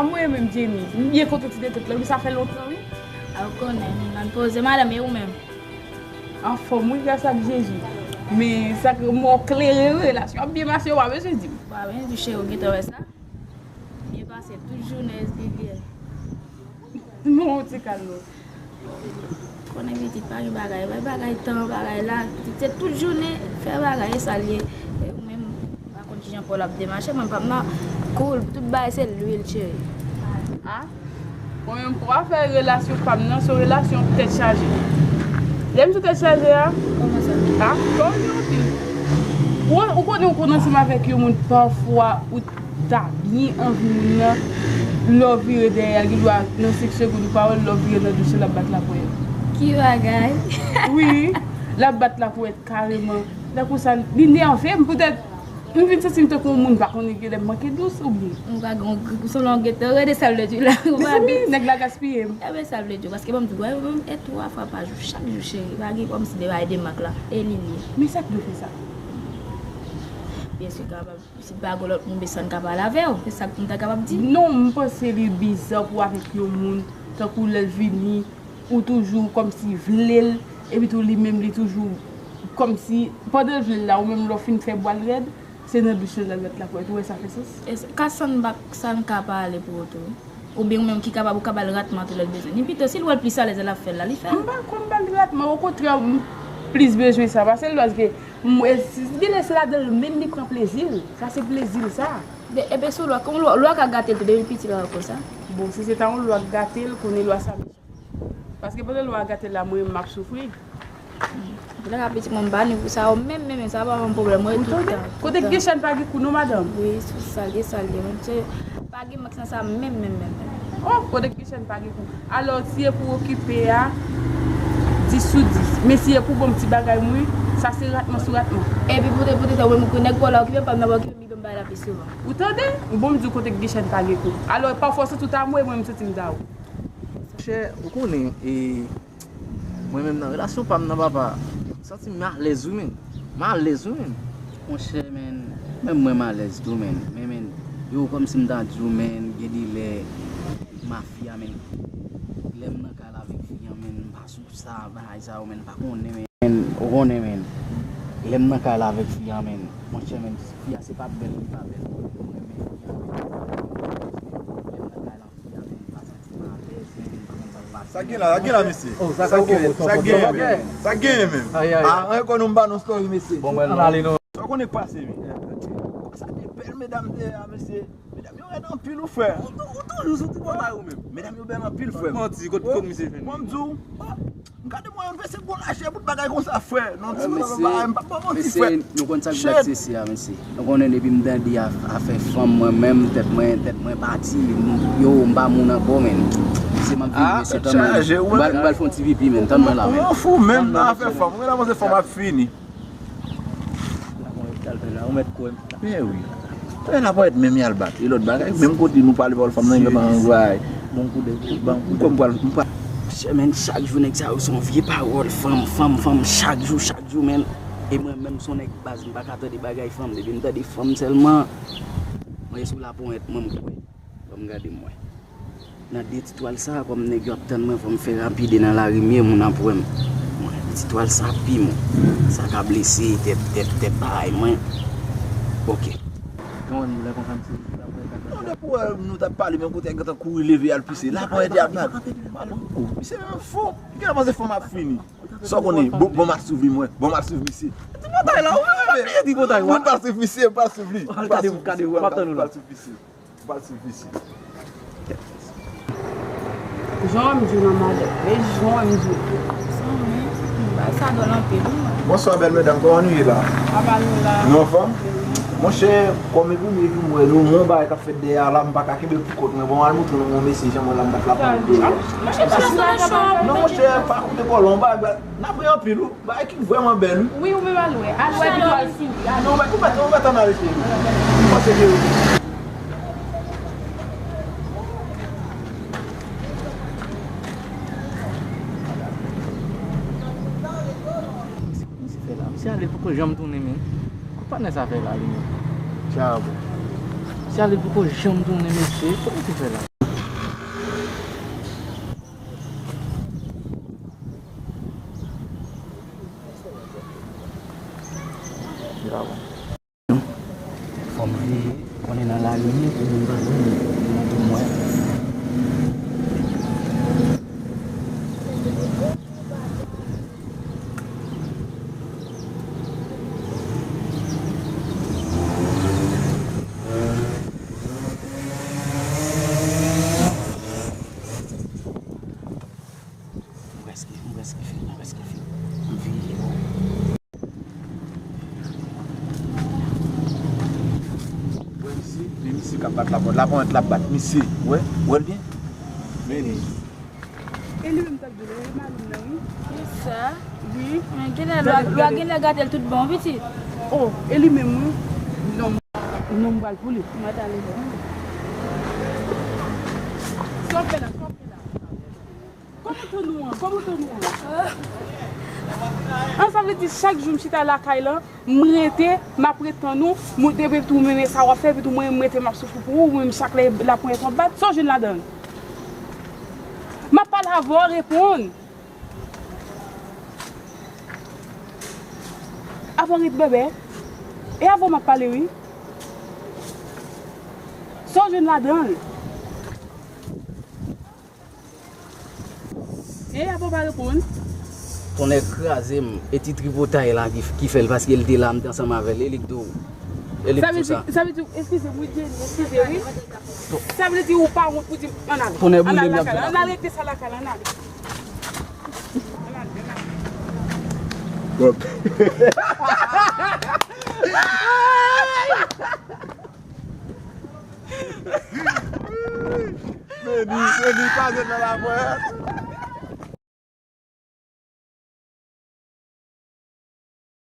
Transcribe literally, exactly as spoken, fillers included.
Mwen menm, Jenny, m byen kontan ti de tèt la, wi, sa fè lontan, wi. A, ou konnen, m nan poze, madanm, e ou menm? Anfòm, wi, gras ak Jezi. Men sa k mò klere, relasyon ap byen mache, w pa bezwen di m. Ou pa bezwen di, cheri, ou gentan wè sa. Byen pase tout jounen, S D D. Non, ti Carlo. Konnen pitit pa gen bagay, bay bagay tan, bagay la, pitit se tout jounen fè bagay, e sa l ye. E ou menm, m pa konn kijan pa w ap demache, mwen pa m nan cool, tout bagay se lwil, cheri. A, mwen menm pou afè relasyon pa m nan, se yon relasyon tèt chaje. Lè m sou tèt chaje a, kòman sa? A, kòman gen anpil. Ou, ou konnen, ou konn ansanm avèk yon moun, pafwa ou ta byen anvi moun nan, lè w vire dèyè a, gen dwa nan senk segonn ou pa wè l, lè w vire nan dous li, l ap bat laponyèt. Ki bagay? Wi, l ap bat laponyèt kareman. Lè konsa, li nève m, poutèt m vin santi m tankou yon moun pa konnen gen lè m manke dous oubyen. Ou pa gen yon gri pou sonlon gete, rete sa vle di la. Mezanmi, nèg la gaspiye m. Ebyen, sa vle di, paske ban m di, wè, e twa fwa pa jou, chak jou, cheri, pa gen kòmsi de bagay de mak la, e li li ye. Men sa k dwe fè sa? Byen si kapab. Si pa gen lòt moun, m bezwen ka pale avè w. Se sa m ta kapab di. Non, m panse li biza pou avèk yon moun, tankou lè l vini, ou toujou kòmsi vle l, epi tou li menm li toujou kòmsi, pandan l vle l la, ou menm lè w fin fè bwa l rèd, se nan dous li l al bat laponyèt, ou wè sa fè sans? E s-, ka sa n pa, sa n ka pale pou ou tou? Oubyen ou menm ki kapab, ou ka ba l ratman tou lè l bezwen. Ni pito, si l wè l plis alèz lè l ap fè l la, li fè l. M pa konn ba l ratman, okontrè, m plis bezwen sa, pase l lòske M, e, si, genlè se ladan l menm li pran plezi l. Sa se plezi l sa. De, epi sou lwa, kon lwa, lwa ka gate l tou, depi l piti l ap konsa. Bon, si se ta yon lwa k gate l, konnen lwa sa mechan. Paske pandan lwa a gate l la, mwen menm m ap soufri. Lè ka piti mwen m pa ni pou sa yo, menm, menm, menm, sa pa yon pwoblèm, mwen tout tan, tout tan. Kote k gen chèn pa gen kou non, madanm. Wi, sou sa l ye, sa l ye. Mwen, se, pa gen mak nan sa menm, menm, menm, menm. Oh, kote k gen chèn pa gen kou. Alò, si e pou okipe a, dis sou dis. Men si e pou ban m ti bagay mwen, sa se ratman sou ratman. Epi poutèt, poutèt sa, ou menm ou konnen nèg pa w la okipe, pa m nan pa okipe, m ban m bagay la pi souvan. Ou tande? Bon, m di w kote k gen chèn pa gen kou. Alò, pafwa w santi w ta mwen, mwen m santi m ta ou. Monchè, ou konnen, e, mwen menm nan relasyon pa m nan, papa, m santi m alèz wi, men. M alèz wi, men. Monchè, men, menm mwen m alèz tou, men. Men, men, yo, kòmsi m ta di w, men, gen de lè, mafya, men. Lè m nan kay la avèk fi an, men, m pa sou sa, bagay sa yo, men, m pa konnen, men. Men, ou konnen, men. Lè m nan kay la avèk fi an, men. Monchè, men, fi a se pa bèl, li pa bèl, mwen, men, fi a, men. Lè m nan kay la, Sa gen la, sa gen la, mesye? Oh, sa gen, sa gen menm. Sa gen menm. Ay, ay, ay. Ah, an, kon nou m ba nou story, mesye. Bon, mwen, ann ale non. Sa w konnen k pase, wi. Sa de bèl medam te a, mesye. Medam yo rèd anpil, wi, frè. Ou tou, ou toujou sou ti bò la, ou menm. Medam yo bèl anpil, frè. Manti, kot, kot misye jwenn? Bon, m di w, oh, m gade mwen, yon vèsè gwo lajè, bout bagay konsa, frè. Non, ti mesye, bagay, m pa ba w manti, frè. Mesye, nou konn sa k bèl sesi a, mesye. Nou konnen depi m tande a, afè fanm, mwen menm, tèt mwen, tèt mwen pati. M, yo, m pa moun ankò, men. Se m ap viv, mesye, tann mwen. M pral, m pral fè yon ti pipi, men. Tann mwen la, men. Ou fou, menm nan afè fanm. Ou gentan panse fanm ap fini. Men wi. Fè laponyèt menm y al bat. E lòt bagay, menm kote nou pale pawòl fanm nan, gentan anvwaye. Bon koudèy, bon koudèy. Kòm pral, m pral. Monchè, men, chak jou nèg sa yo se yon vye pawòl, fanm, fanm, fanm, chak jou, chak jou, men. E mwen menm, se yon nèg baz, m pa ka tande bagay fanm. Depi m tande fanm sèlman, mwen sou laponyèt, mwen m kwè. Ban m gade m wè. Nan de ti twal sa, kòm nèg yo ap tann mwen, fò m fè rapide nan lari m ye, moun ap wè m. Mwen, de ti twal sa pi mou. Sa ka blese tèt, tèt, tèt bagay mwen. Oke. Non, depi wè nou t ap pale, men kote a gentan kouri leve al pise. Laponyèt y ap bat. Misye menm fou. Ki la panse fanm ap fini. Sa w konnen, bon, bon, m al swiv li, mwen. Bon, m al swiv misye. Ti pòtay la, ou menm, ou pa bliye di pòtay, wa. M pral swiv misye, m pral swiv li. Al gade, gade, w ap tann ou la. M pral swiv misye. M pral swiv misye. Jan w wè m di w nan, madanm. Men jan w wè m di w. Sa, men, bagay sa dwòl anpil, wi, mwen. Bonswa, bèl medam, kòman nou ye la? Apa nou la? Nou anfòm? Monchè, kòm e premye jou m wè nou, yon bagay k ap fèt dèyè a la, m pa ka kenbe l pou kont mwen. Bon, al montre nou yon mesye jan mwen la m bat la pou nou. Monchè, pa nan solution. Non, monchè, pa koute kòlè, yon bagay, n ap ri anpil, wi. Bagay ki vrèman bèl, wi. Wi, ou menm al wè. Al wè pito al sou. Non, ou mèt, ou mèt ann ale, cheri. M panse ke Misye fè la. Misye ale, l poko janm tounen, men. Konprann sa fè la, li menm. Tchabo. Misye ale, l poko janm tounen, mesye. Kòman misye fè la? Kòm li konnen nan lari li, pou moun pa jwenn li, pou moun pa jwenn li. M prèske, m prèske fin, m prèske fin. M vini. Wè misye, men misye k ap bat lapòt, lapòt l ap bat, misye, wè, wè l byen? Men li. E li menm t ap di l, e mari m nan, wi. Kisa? Wi. Men genlè lwa, lwa genlè gate l tout bon, pitit. Oh, e li menm, wi. Non, non, m pral pou li. Mwen t ale. Sa w fè la, sa w fè la? Kòman tann ou an? Kòman tann ou an? An, sa vle di chak jou m chita lakay lan, m rete, m ap ret tann ou, m depi tou m renmen sa w ap fè, epi tou mwen m rete m ap soufri pou ou, ou menm chak lè laponyèt w ap bat, sa w jwenn ladan l? M ap pale avè w, reponn. Avè w ret bèbè. E avè w m ap pale wi. Sa w jwenn ladan l? E apre w pa reponn. Tonnè kraze m, e ti tripotay la ki, ki fè l, paske l te la, m te ansanm avè l, e li k di w, e li k di w sa. Sa vle di, eskize m wi, Jenny, eskize wi. Sa vle di ou pa wont pou di m, ann ale. Tonnè boule m, y ap vin lakay la, ann al regle sa lakay la, ann ale. Ann ale, ann ale. Meni, meni, pa jwenn nan laponyèt.